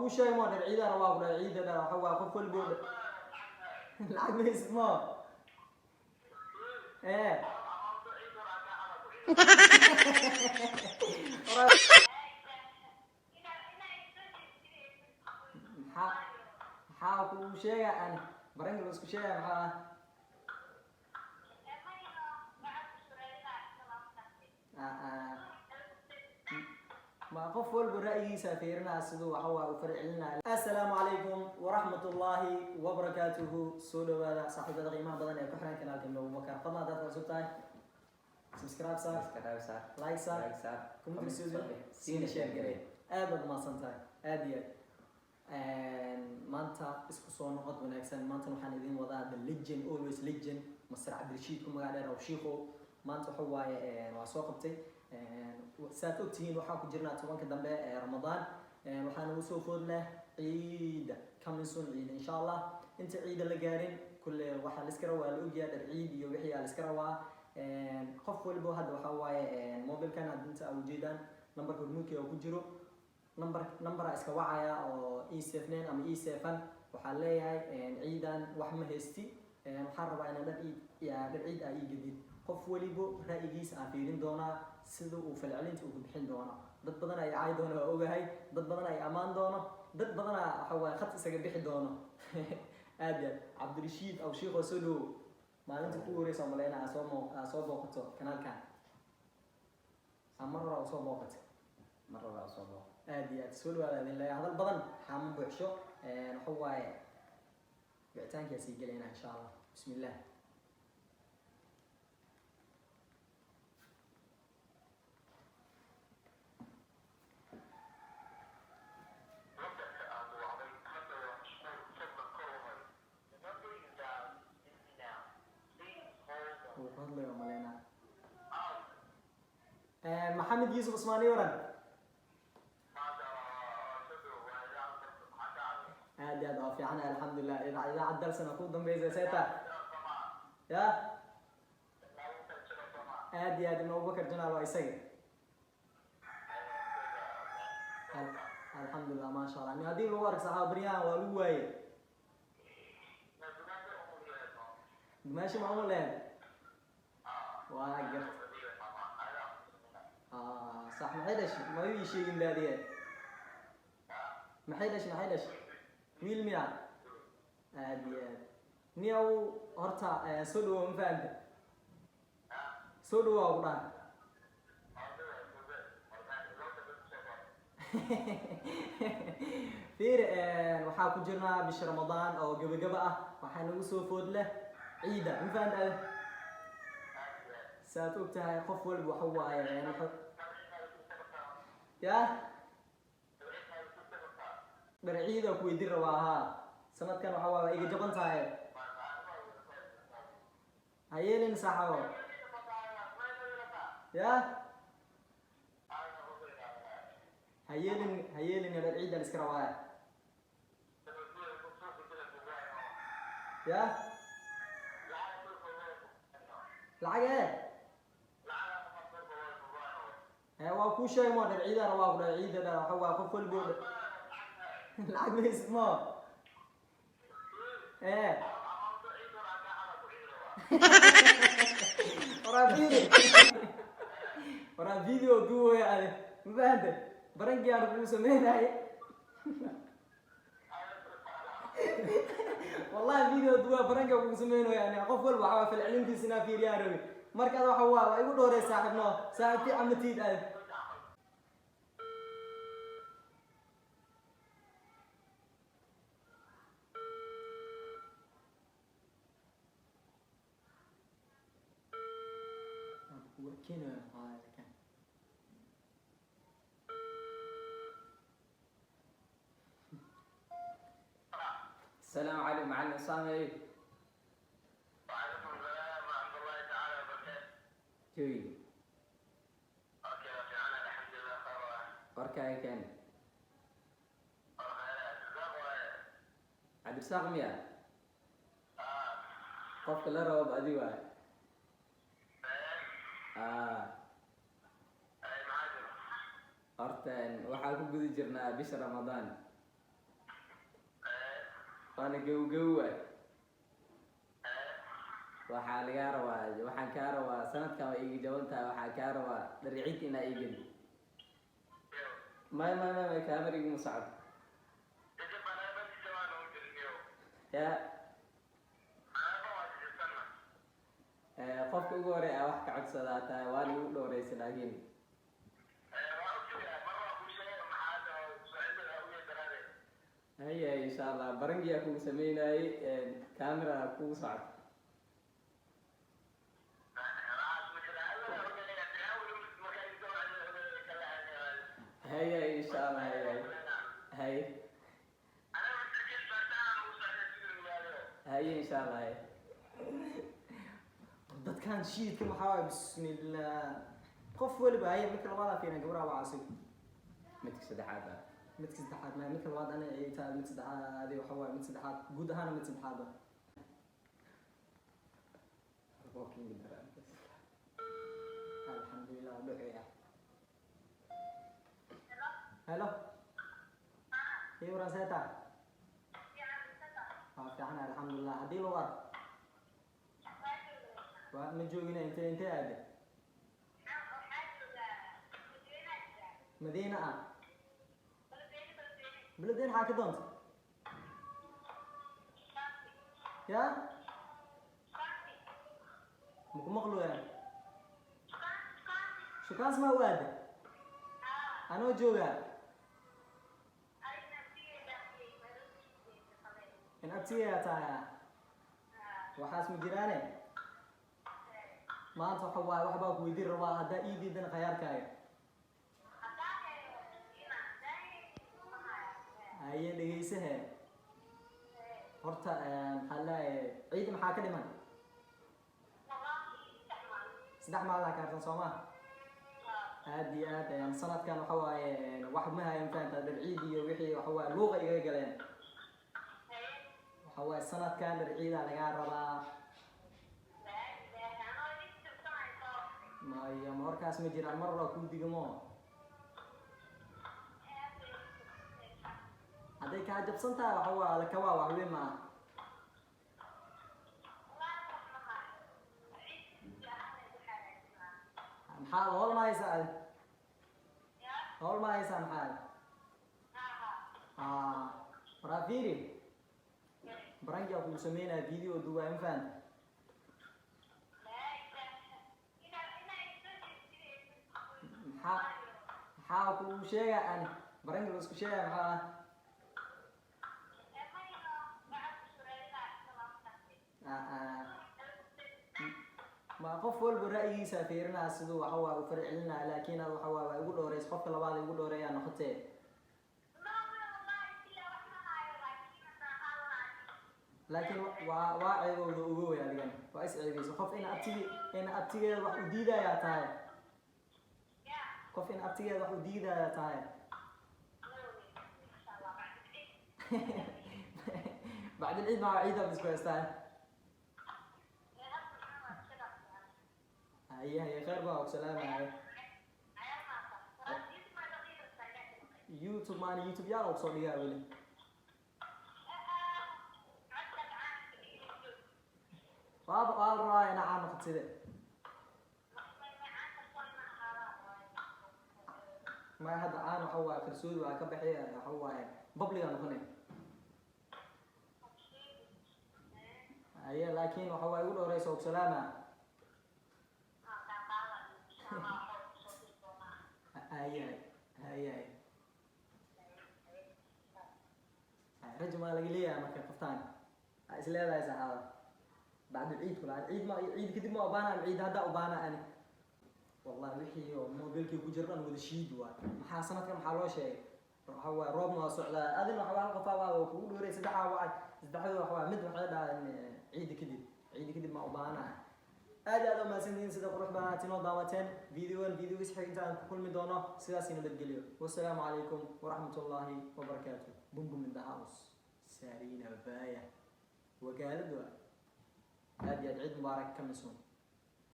Kuu sheegay moo dhar ciidana waa ku dhahay ciida dhar waxa waa qof walbo lacag ma haysid moo ee. Maxaa kuu sheega aan baranka la isku sheegaya maxaa ah? Ah, ma qof walba ra'yigiisa fiirinaa siduu waxa waa u farcelinaya. Assalaamu calaykum waraxmat ullaahi wabarakaatuhu. Soo dhawaada saaxiibada qiimaha badan ee ku xiran kanaalka Ibn Abubakar. Fadlan haddaad cusub tahay, subscribe saar, Subscribe saar, like saar, like saar, comment comment soo soo dheh, siina share garee. Aad baad umahadsan tahay, aad iyo aad. Maanta isku soo noqod wanaagsan. Maanta waxaan idin wadaa the legend, always legend, Master Cabdirashiid ku magac dheer Awshiiqo. Maanta waxa waaye waa soo qabtay. Saad ogtihiin, waxaan ku jirnaa 10-ka dambe ee Ramadaan. Waxaan ugu soo food leh ciida, coming soon ciid insha Allah. Inta ciida la gaarin kulle waxaa la iska rabaa la ogyahay, dhar ciid iyo wixii aa la iska rabaa. Qof waliba hadda waxaa waaye mobilkan hadda inta aa ujeedaan numberka hormuudka oo ku jiro, number numbera iska wacaya oo e safnayn ama e safan. Waxaa leeyahay ciidan wax ma haysti, waxaan rabaa inaan dhar ciid dhar ciid aa ii gadid. Qof walibo ra'yigiisa aan fiirin doonaa sida uu falcelinta uu ku bixin doono. Dad badan ay caay doono waa ogahay, dad badan ay ammaan doono, dad badana waxa waaye khad isaga bixi doono. Aad iyo aad Cabdirashiid aw shiiqoo, soo dhowow. Maalinta ku horeysa maleyna aa soo aa soo booqato kanaalkan mar hore aa soo booqatay. Mar hore soo booq. Aad iyo aad soo dhawaada idin leeyahay. Hadal badan xaama buuxsho. Waxa waaye wicitaankaa sii gelayna insha Allah. Bismi illah. Wuu ku hadlayo maleynaa. Maxamed Yuusuf Usmaani, waran? Aad iyo aad waa fiican, alxamdulilah. Idaacad dalsana ku dambeysa seeta ya. Aad iyo aad Ibn Abubakar Janaal waa isaga. Alxamdulilah, maasha Allah. Ni haddii lagu ark saxaaba baryahan waa lagu waaye meesha ma uma lehen waa garta. Sax. Maxay dhashay? Ma ii sheegin baadiye. Maxay dhashay? Maxay dhashay? Wiil miya? Aad iyo aad niyow horta soo dhawow. Ma fahamta? Soo dhawow ku dhahay. Fiiri, waxaa ku jirnaa bisha Ramadaan oo gabagaba ah. Waxaa nagu soo food leh ciida. Ma fahamta ade? Saad og tahay, qof walba waxa waaye ya dhar ciida ku weydiin rabaa. Haa, sanadkan waxa waaye waa iga jaban tahay. Ha yeelin saaxabo ya, ha yeelin, ha yeelin. Dhar ciida la iska rabaa ya. Lacag ee waa kuu sheegay moo dhar ciidana waa ku dhahay ciida dhar waxa waa qof walbo lacag ma haysid moo ee. Waraa fiiri, waraa video duwaya ade. Ma fahante? Barankii aan kugu sameynaaye wallahi video duwa baranka kugu sameynaya. Ani qof walba waxaa falcelintiisa inaa fiiriyaan rabi. Marka ada waxa waa igu dhowrey saaxiibno, saaxiib fiican ma tiid ade. Keenaya maxaa kan? Asalaamu calaykum, macalin Usaame. وعليكم السلام ورحمة الله تعالى وبركاته. Jawiga? Okay, fiican, alxamdulilah, khayr waa. Warkaaga keen. Waa khayr, Cabdirasaaq waaye. Cabdirasaaq miya? Ah, qofka la rabo adi waay. Ee, ah ay maxaa jiro? Horta waxaa ku guda jirnaa bisha Ramadaan. Waana gowgow waay. Waxaa lagaa rabaa, waxaan kaa rabaa, sanadkan waa iiga jaban tahay. Waxaa kaa rabaa dhar ciid inaa ii geli. May, may, may, may, kaamera iguma socdo. Ya qofka ugu horey aa wax ka codsadaa tahay, waana igu dhowreysa, laakiin haya, insha Allah barangiyaa kugu sameynayay, camera kugu socdo. Haya, insha Allah, haya, haye, haye, insha Allah, haye. Dadkan shiidka maxaa waaye? Bismillah, qof waliba haye. Midka labaad fiiran gabadha waa asig. Midka saddexaad ah. Midka saddexaad ma midka labaad ana ay tahay mid saddexaad adi waxa waaye mid saddexaad guud ahaana mid saddexaad ah. Alxamdulilah, dhuciya. Hello, iyo waran, see tahay? Waa fiican, alxamdulilah. Haddii lagu arko waa ma joogina. Intee aade? Madiina ah, beledweyne. Xaa ka doonta ya maku maqluya? Shukaans maa u aade anoo joogaa in abtigayaa tahay waxaas ma jiraane. Maanta waxa waaye waxbaa ku weydiin rabaa, haddaa ii diidana khayaarkaaga. Haye, dhegeysahe. Horta maxaa leeyahay, ciid maxaa ka dhiman? 3 maalin kaartan soo maa? Aad iyo aad. Sanadkan waxa waaye wax ma hayan, fahamta? Dhar ciid iyo wixii waxa waaye luuqa igaga galeen. Waxa waaye sanadkan dhar ciidaa lagaa rabaa. Maya, ma warkaas ma jiraan, mar walaa kuu digamo. Hadday kaa jabsan tahay waxa waa lakabaa, wax weyn maaha. Maxaa howl ma haysaa adi? Howl ma haysaa? Maxaa aa waraa fiiri, barankia kugu sameynaya video duubaa, ma fahanta? Maxaa kugu sheegaa ani baranki la isku sheegaya maxaa? Ma qof walba ra'yigiisa fiirinaa siduu waxa waa u farcelinaa, laakiin ad waxa waa waa igu dhowreys. Qofka labaad igu dhowreeyaa noqotee. Laakiin waa ceebowda ogowey, adigan waa is ceebeysa. Qof in abtigi in abtigeeda wax u diidayaa tahay, qof in abtigeeda wax u diidayaa tahay. Bacdil ciid maa ciida isku haystaa. Haye, haye, khayr baa, og salaamaya. YouTube maana YouTube yaal og soo dhigaa weli. Waaba waa la rabaa inaa caan noqotide. Ma hadda caan waxa waaye kalsooni waa ka baxay, waxa waaye public aa noqonay. Haye, laakiin waxa waaye igu dhowreysa, og salaama. Haye, haye, rajo maa laga leeyahay marka qoftaan aa is leedahay saxaaba bacd ciid kula ciid ma ciid kadib ma ubaana ciid hadda ubaana ani wallahi wixii oo mobilkii ku jira dhan wada shiid waay. Maxaa sanadkan maxaa loo sheegay? Waxa waaye roobna waa socdaa, adina waxa waa hal qofaa waa kugu dhowrey, saddexaa wacay, saddexdooda waxa waa mid waxay dhahaan ciida kadib, ciida kadib ma ubaana. Aad iyo aad u mahadsantihiin sida qurux badan aad inoo daawateen videogan. Videogiis xig intaan ku kulmi doono, sidaas nabadgelyo. Wasalaamu calaykum waraxmatullaahi wabarakaatu. Bum bum in the house, saarina baaya wakaalad waa. Aad iyo aad ciid mubaarak, kamisoon.